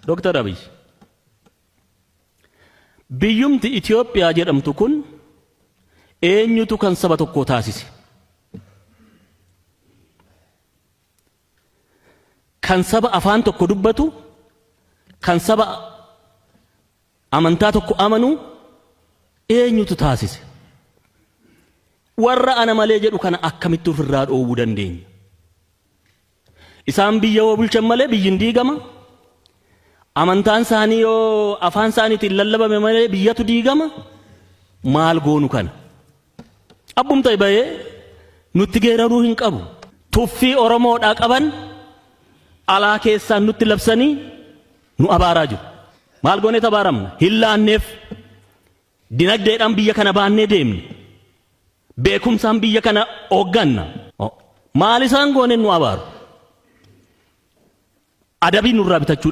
Dooktar Abiy, biyyumti Itoophiyaa jedhamtu kun eenyutu kan saba tokkoo taasise? Kan saba afaan tokko dubbatu, kan saba amantaa tokko amanu eenyutu taasise? Warra ana malee jedhu kana akkamitti ofirraa dhoowwuu dandeenya? Isaan biyya yoo bulchan malee biyyi hin diigama. Amantaan isaanii yoo afaan isaaniitiin lallabame malee biyyatu diigama. Maal goonu kana? Abbum ta'e bahee nutti geeraruu hin qabu. Tuffii Oromoodhaa qaban alaa keessaan nutti labsanii nu abaaraa jiru. Maal goonee abaaramna? Hin laanneef. Dinagdeedhaan biyya kana baannee deemne. Beekumsaan biyya kana hoogganna. Maal isaan gooneen nu abaaru? Adabii nurraa bitachuudha.